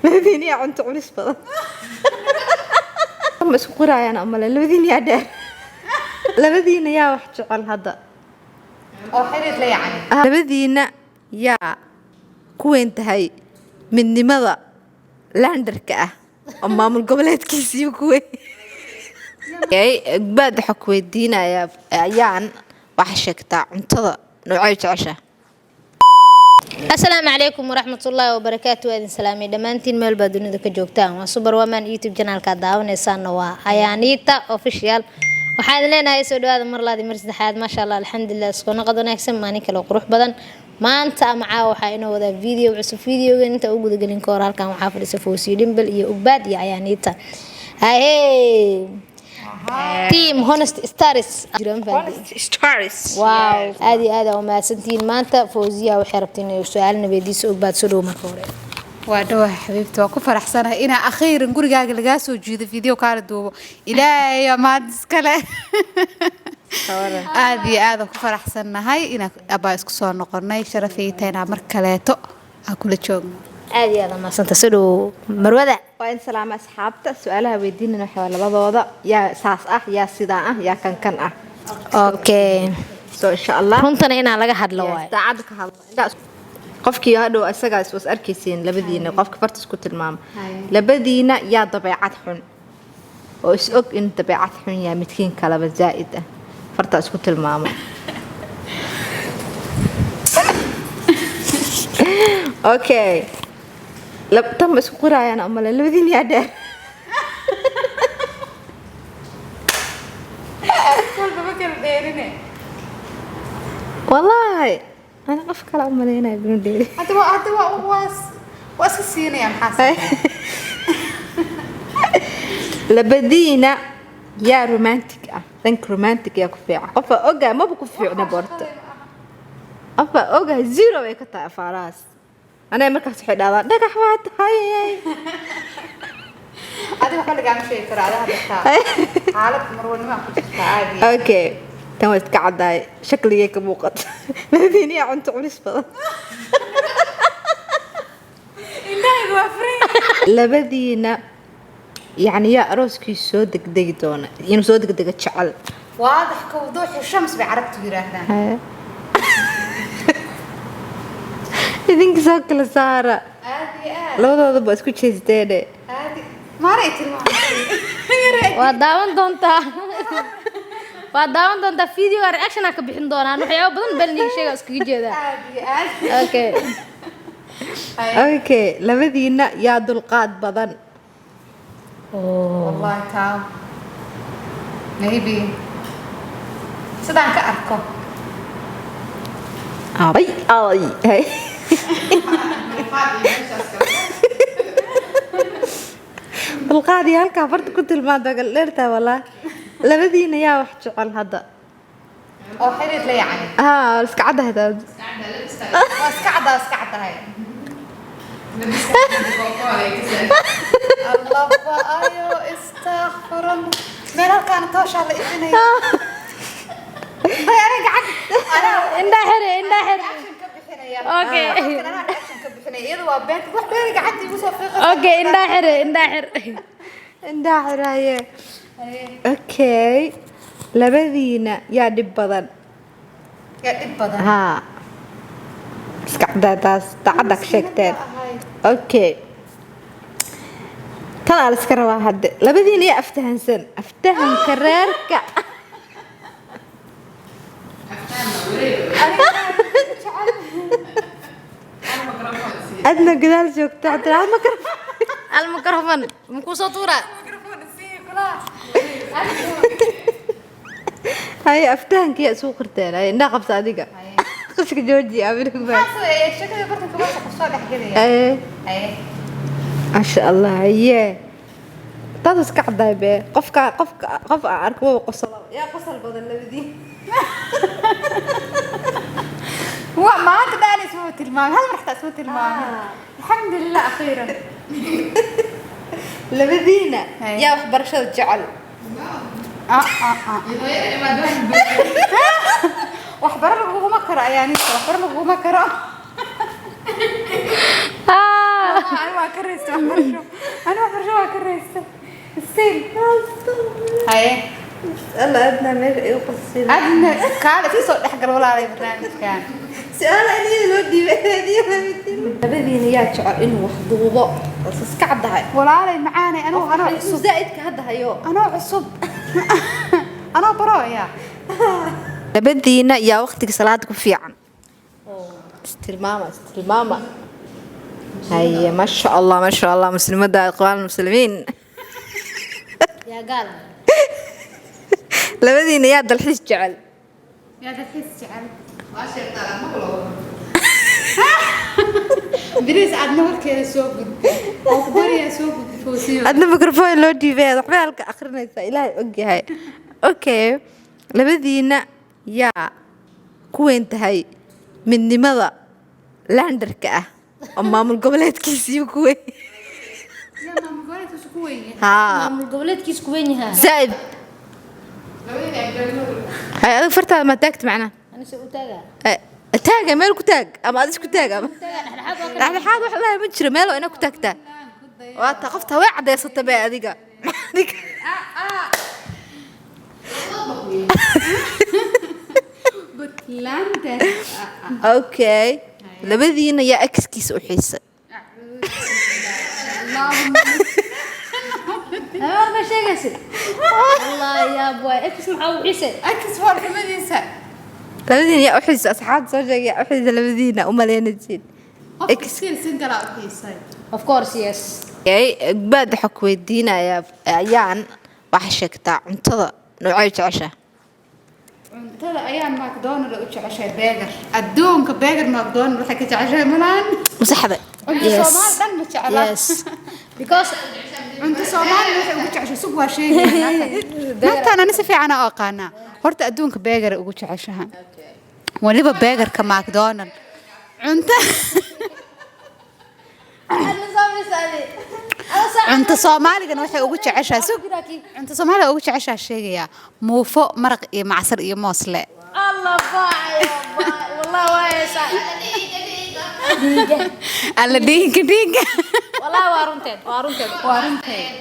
Labadiina yaa cunto culis badan? Ma isku qorayaan amale? Labadiina yaa dheer? Labadiina yaa wax jecel hadda? Oo xiriir la yacni. Labadiina yaa ku weyn tahay midnimada laandarka ah oo maamul goboleedkiisii ku weyn? Baad waxaa ku weydiinayaa, ayaan waxaa sheegtaa cuntada noocay jeceshaa. Asalaamu calaykum waraxmatullaahi wabarakaatu. Waa idin salaamay dhammaantiin meel baa dunida ka joogtaan. Waa Superwoman YouTube channelka daawanaysaana, waa Ayaaniita Official. Waxaan idin leenahay soo dhawaada mar laadi, mar saddexaad. Maasha Allah, alxamdulilah, isku naqad wanaagsan, maalin kale oo qurux badan. Maanta ama caawa waxaa inoo wadaa video cusub. Videogan inta u gudagelin ka hor, halkan waxaa fadhisa Foosiyo Dhimbal iyo Ugbaad iyo Ayaaniita. Haye, team Honest Stars. Stars. Wow, aad iyo aad aa umahadsantihiin. Maanta Fawziya waxay rabtay inay su-aalna weydiiso Ogbaad. Soo dhow marka hore. Waa dhawahay xabiibti, waa ku faraxsanahay inaa akhiiran gurigaaga lagaa soo jiido, video kaala duubo. Ilaahay maad iskale. Aad iyo aad aan ku faraxsannahay inaa abaa isku soo noqonay. Sharafay tahay inaa mar kaleeto aan kula joogno. Aad iyo aad aa umahadsanta. Soo dhow marwada. Waa in salaama asxaabta. Su-aalaha weydiinana waxaa waa labadooda: yaa saas ah, yaa sidaa ah, yaa kan kan ah. Okay. So insha Allah. Runtana inaa laga hadlo waayo. Daacadda ka hadlo. Qofkii hadhow isagaas was arkaysiin. Labadiina qofka farta isku tilmaama. Labadiina yaa dabeecad xun oo is og in dabeecad xun yahay midkiin kaleba zaa'id ah? Farta isku tilmaamo. Okay. Tan ma isku qorayaan amale? Labadiina yaa dheer? Walbaba kala dheerine. Wallaahi ana qof kale u malaynaya binu dheeri. Hadda waa iska siinaya, maxaa? Labadiina yaa romantic ah? Dhanka romantic yaa ku fiican? Qofaa ogaa maba ku fiicna borta. Qofaa ogaa zero ay ka tahay afaarahaas. Aniga markaas waxay dhahdaan dhagax waa tahay. Adiga waxba lagaama sheegi karo, adiga hadda xaalad marwanimo ku jirtaa aad iyo Okay, tan waa iska caddahay, shakligay ka muuqata. Labadiina yaa cunto culis badan? Indhahayga waa furan. Labadiina yacni yaa arooskii soo degdegi doona, inuu soo degdega jecel? واضح كوضوح الشمس bay carabtu yiraahdaan. Idinka soo kala saara. Aad iyo aad. Labadoodaba isku jeesteene. Aad maaray tilmaamay. Waa daawan doontaa, waa daawan doontaa videoga. Reaction aa ka bixin doonaan, waxyaabo badan bal niga sheega iskaga jeedaa. Aad iyo aad. Okay. Okay, labadiina yaa dulqaad badan? Wallahi taa maybe sidaan ka arko. Abay ay hay. Dulqaad iyo halkaa farta ku tilmaanta kala dheertaa walaa. Labadiina yaa wax jecel hadda? Oo xiriir la yacni. Haa, iska caddahay taas. Waa iska caddaa, iska caddahay. Allaba ayo, istakfirullah, meel halkaan tooshaa la ifinaya. Bay aniga gacanta anaa Indhaa xire, indhaa xire. Reaction ka bixinaya. Okay. Halkan anaa reaction ka bixinaya, iyada waa beenta, wax beeri gacanta igu soo fiiqaysa. Okay, indhaa xire, indhaa xire. Indhaha xiraaye. Okay, labadiina yaa dhib badan? Yaa dhib badan? Haa, iska caddahay taas, daacadda ka sheegteen. Okay, tan aa la iska rabaa hadde. Labadiina yaa aftahansan, aftahanka reerka? Adna gadaal joogta cabdiraxmaan microphone. Al microphone makuu soo tuuraa? Haye, aftahanka yaa isugu qirteen? Haye, indhaha qabsa adiga, qishka jooji abinugba. Sheekada bartanka waa qof soo dhexgelaya. Haye. Haye. Maasha Allah. Haye, taas iska caddahay bee. Qofka qofka qof aan arko waba qosol. Yaa qosol badan labadiin? Waa maanta dhaan isma tilmaamay, hal mar xataa isma tilmaamay, alxamdulilah akhiiran. Labadiina Haye. yaa waxbarashada jecel? Ah, ah, ah. Waxbaro laguguma karo ayaanista, waxbaro laguguma karo. Ani waa ka reystay waxbarasho, ani waxbarasho waa ka reystay still. Haye. Alla, adna meesha igu qasina. Adna kaale sii soo dhex gal walaalay barnaamijkan. Su-aal aniga loo dhiibay. Labadiina yaa jecel inuu wax duubo? Bas iska caddahay. Walaalay macaanay, anoo cusub. Zaa'idka hadda hayo. Anoo cusub, anoo baro ya. Labadiina yaa waqtiga salaada ku fiican? Istilmaama, istilmaama. Haye, maasha Allah, maasha Allah, muslimada iqwaan muslimiin. Yaa gaal. Labadiina yaa dalxiis jecel? Yaa dalxiis jecel? Waa sheegtaa ma hulo. Bariis aadna warkeeda soo gudbi oo ku bariyaa, soo gudbi Foosiyo. Adna microphone loo dhiibay, waxbay halka akhrinaysaa, Ilaahay og yahay. Okay, labadiina yaa ku weyn tahay midnimada laandarka ah oo maamul goboleedkiisii ku weyn? Yaa maamul goboleedkiisu ku weyn yahay? Haa. Maamul goboleedkiis ku weyn yahaa. Zaaid. Hay, adig fartaada ma taagta macnaha? Anise u taagaa. Eh, taaga, meel ku taag ama ad isku taag ama Taagaa dhexdhexaad waa ka. Dhexdhexaad wax lahay ma jiro, meel waa inaa ku taagtaa. Waa taa qofta way cadeysata be adiga. Adiga. Puntland. Okay, labadiina yaa exkiisa u xiisay? Allahumma. Habar ma sheegaysid? Allah yaa boy, ex maxaa u xiisay? Ex warxumadiisa. Labadiina yaa u xiisay? Asxaabta soo sheegay yaa u xiisay labadiina u malaynaysiin. Qofka still single aa u xiisay. Of course, yes. Okay, baad waxaa ku weydiinayaa, ayaan waxaa sheegtaa cuntada noocay jeceshaa? Cuntada ayaan McDonald u jeceshahay, burger. Adduunka burger McDonald waxay ka jeceshahay malaan. Masaxda. Cunto Soomaali dhan ma jecla. Yes, because Cunto Soomaali waxay ugu jeceshahay, sug waa sheegaya naagtaan, ani si fiican u aqaanaa. Horta adduunka burger ugu jeceshaha, waliba burgerka McDonald. Cunto Soomaaligana waxay ugu jeceshahay, sug, cunto Soomaaliga ugu jeceshahay sheegayaa: muufo, maraq iyo macsar iyo moosle. Allah baayo baay, wallahi waa heesaa dhiiga. Alla dhiinka dhiinka. Wallahi waa runteed, waa runteed. Waa runteed.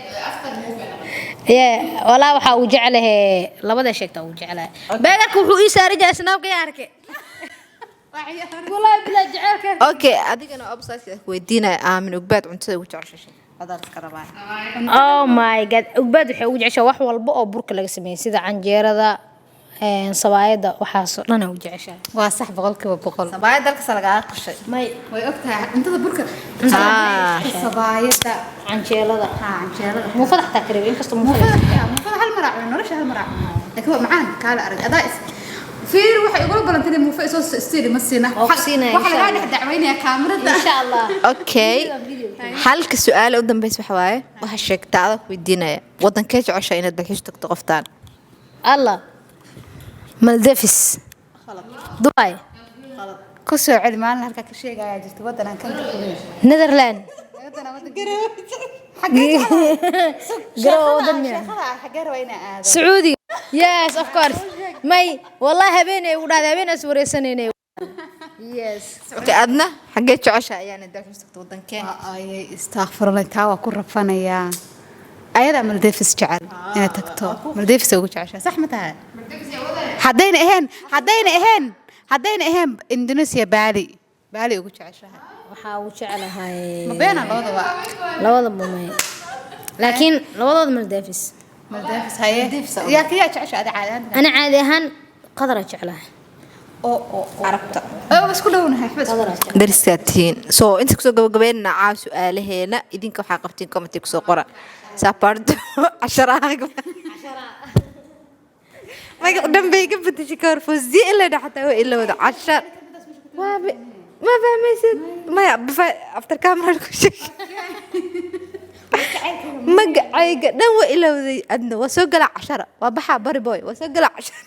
Ye, walaa waxaa uu jeclahay labada sheegta uu jeclahay. Burgerka wuxuu ii saaran yahay Snapka, yaa arkay. Wallahi bilaa jecelka. Okay, adigana obsaas ku weydiinaya, Aamin Ugbaad, cuntada ugu jeceshay adaa iska rabaa. Oh my God, Ugbaad waxay ugu jeceshahay wax walba oo burka laga sameeyay, sida canjeerada, sabaayadda, waxaasoo dhan ay u jeceshahay. Waa sax, 100%. Sabaayad dalkasa lagaaga qashay. May. Way ogtahay cuntada burka. Sabaayadda. Canjeelada. Haa, canjeelada. Muufada xataa kareeb, inkastoo muufada. Muufada, muufada hal mar aa cunay nolosha, hal mar aa cunay, laakiin waa macaan kaala arag. Adaa is fiir, waxay igula balantay inay muufa isoo stiili ma siina. Waa ku siinaya, waxa insha lagaa Allah. Dhex dacweynaya kaamirada. Insha Allah. Okay, halka su-aal u dambeysa waxa waaye, waxaa sheegtaa, adaa ku weydiinaya, wadankee jeceshaa inaad dalxiis tagto qoftaan? Allah, Maldives, Dubai. Ku soo celi, maalin halkaa ka sheegayaa jirta waddan aan kan ka fogeyn. Netherland. Waddan aan waddan xaggee? Garowe waddan miyaa? Sheekada ah xaggee rabaa inaa aado? Sacuudiga, yes, of course. May, wallahi habeenay ugu dhahday, habeen is wareysanaynay, yes. Okay, adna xaggee jeceshaa ayaana dalxiis tagto, wadankee? Ayay, istakfurullah, taa waa ku rafanayaa. Ayadaa Maldives jecel inaad tagto. Maldives ugu jeceshaa, sax ma tahay? Haddayna ahayn Indonesia, Bali, Bali ugu jeceshahay. Waxaa ugu jecelahay. Ma beena labadaba? Labadaba may, laakiin labadooda Maldives. Maldives. Haye, yaa kiyaa jecesha adi caadi ahaan? Ana caadi ahaan Qadara jeclahay. Oo. Carabta. Oo, isku dhownahay waxba isku Qadara jeclahay. Dariskaad tihiin. So inta kusoo gabagabeynana caaw su-aalaheena, idinka waxaa qabtiin comment kusoo qora saabaardo casharaha magac dhan bay ka bedeshay ka hor Fawziya ilaa dha xataa waa ilowda cashar waa ma fahmaysid maya after camera ku sheeg. Magacayga dhan waa ilowday. Adna waa soo galaa cashara, waa baxaa bari boy, waa soo galaa cashara.